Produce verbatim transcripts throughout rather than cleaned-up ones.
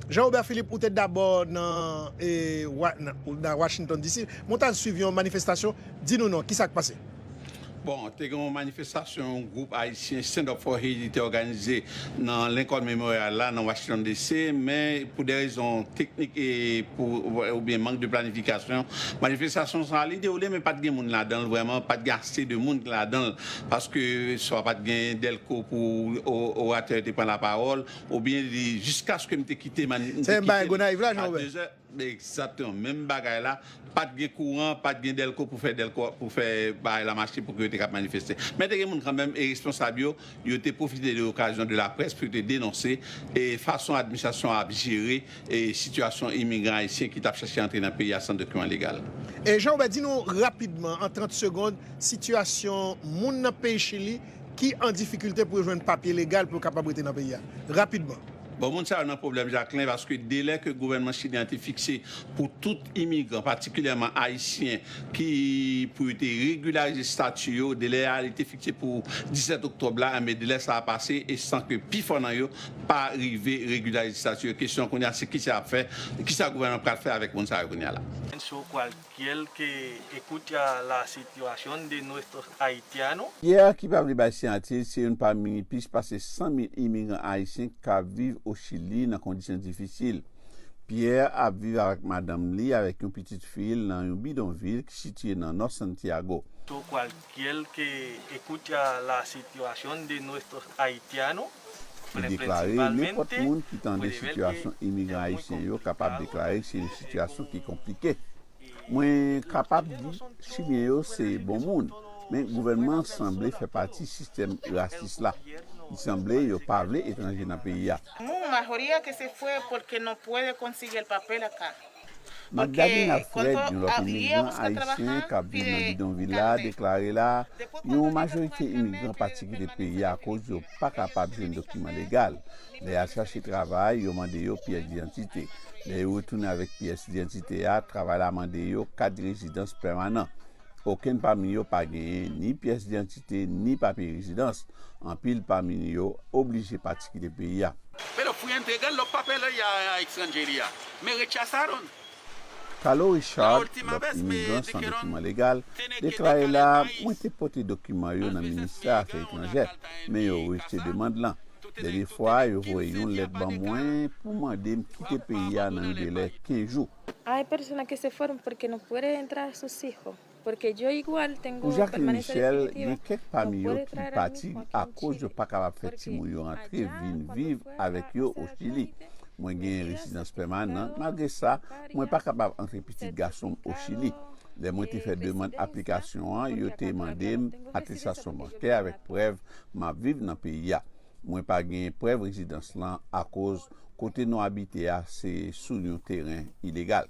Jean Robert Philippe, ou te dabò nan, e, wa- nan, nan Washington D C, men w t al swiv yon manifestasyon. Di nou non, ki sa k pase? Bon, te gen yon manifestasyon yon gwoup ayisyen Stand Up for Haiti te òganize nan Lincoln Memorial la, nan Washington D C, men pou de rezon teknik e pou, oubyen mank de planifikasyon, manifestasyon sa a li dewoule, men pa t gen moun ladan l vrèman, pa t gen ase de moun ki ladan l, paske swa pa t gen dèlko pou o- oratè yo te pran lapawòl, oubyen li, jiskaske m te kite mani- m te Se menm bagay kite Gonayiv la, Jean Robert? Egzakteman, menm bagay la. Pa t gen kouran, pa t gen dèlko pou fè dèlko, pou fè bagay la mache pou ke yo te kab manifeste. Men te gen moun kanmenm e responsab yo, yo te pwofite de okazyon de laprès pou yo te denonse e fason administrasyon an ap jere e sitiyasyon imigran ayisyen ki t ap chache antre nan peyi a san dokiman legal. E Jean Robert, di nou rapidman, an trant segonn, sitiyasyon moun nan peyi Chili ki an difikilte pou yo jwenn papye legal pou yo kapab rete nan peyi a. Rapidman. Bon, moun sa yo nan pwoblèm, Jacquelin, paske delè ke gouvènman chilyen an te fikse pou tout imigran, patikilyèman ayisyen, ki pou yo te regilyarize estati yo, delè a li te fikse pou disèt oktòb la, men delè sa a pase e san ke pifò nan yo pa rive regilyarize estati yo. Kesyon kounye a se kisa y ap fè, kisa gouvènman pral fè avèk moun sa yo kounye a la. Pienso cualquier que escucha la situación de nuestros haitianos. Pierre, ki pa vle bay siyati l, se youn pami plis pase san mil imigran ayisyen k ap viv o Chili nan kondisyon difisil. Pierre ap viv avèk madanm li avèk yon pitit fi l nan yon bidonvil ki sitiye nan nò Santiago. Todo cualquier que escucha la situación de nuestros haitianos, Li deklare, nenpòt moun ki tande sitiyasyon imigran ayisyen yo kapab deklare se yon sitiyasyon ki konplike. Mwen kapab di, Chilyen yo se bon moun, men gouvènman an sanble fè pati sistèm rasis la. Li sanble yo pa vle etranje nan peyi a. Mu mayoría que se fue porque no puede conseguir el papel acá. Magdalena Fred, yon lòt imigran ayisyen k ap viv nan bidonvil la, deklare la, yon majorite imigran pati kite peyi a akoz yo pa kapab jwenn dokiman legal. Lè y al chache travay, yo mande yo pyès didantite. Lè yo retounen avèk pyès didantite a, travay la mande yo kat rezidans pèmanan. Okenn pami yo pa genyen ni pyès didantite, ni papye rezidans. Anpil pami yo oblije pati kite peyi a. Pero fui a entregar los papeles a extranjería. Me rechazaron. Carlo Richard, lòt imigran san dokiman legal, deklare la, mwen te pote dokiman yo nan ministè afè etranjè, men yo rejte demann lan. Dènye fwa, yo voye yon lèt ban mwen pou mande m kite peyi a nan yon delè kenz jou. Hay personas que se fueron porque no pueden entrar sus hijos. Porque yo igual tengo permanencia definitiva. Pou Jacqueline Michel, gen kèk pami yo ki pati akoz yo pa kapab fè timoun yo antre vin viv avèk yo o Chili. Mwen genyen rezidans pèmanan, malgre sa, mwen pa kapab antre pitit gason m o Chili. Lè mwen te fè demann aplikasyon an, yo te mande m atestasyon bankè avèk prèv m ap viv nan peyi a. Mwen pa gen prèv rezidans lan akoz kote nou abite a se sou yon teren ilegal.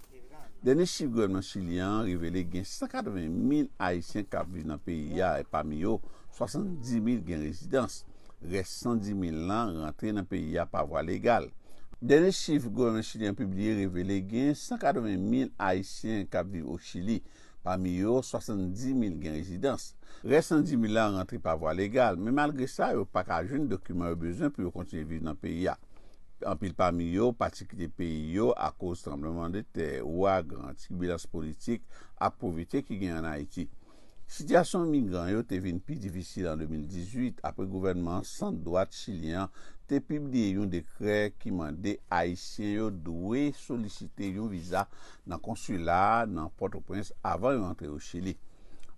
Dènye chif gouvènman chilyen an revele gen san katreven mil Ayisyen k ap viv nan peyi a, e pami yo, swasanndis mil gen rezidans. Rès san dis mil lan rantre nan peyi a pa vwa legal. Dènye chif gouvènman chilyen an pibliye revele gen san katreven mil Ayisyen k ap viv o Chili. Pami yo, swasanndis mil gen rezidans. Rès san dis mil la rantre pa vwa legal, men malgre sa, yo pa ka jwenn dokiman yo bezwen pou yo kontinye viv nan peyi a. Anpil pami yo pati kite peyi yo akoz tranblemanntè, ouragan, tibilans politik ak povrete ki gen ann Ayiti. Sitiyasyon imigran yo te vin pi difisil an de mil dizuit, apre gouvènman sant dwat chilyen an te pibliye yon dekrè ki mande Ayisyen yo dwe solisite yon viza nan konsila a nan Pòtoprens avan yo antre o Chili.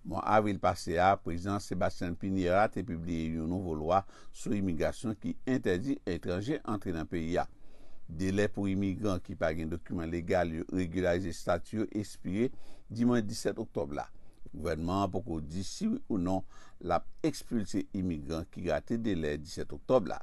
Mwa avril pase a, Prezidan Sebastián Piñera te pibliye yon nouvo lwa sou imigrasyon ki entèdi etranje antre nan peyi a. Delè pou imigran ki pa gen dokiman legal yo regilyarize estati yo espire dimanch disèt oktòb la. Gouvènman an poko di si wi ou non l ap ekspilse imigran ki rate delè disèt oktòb la.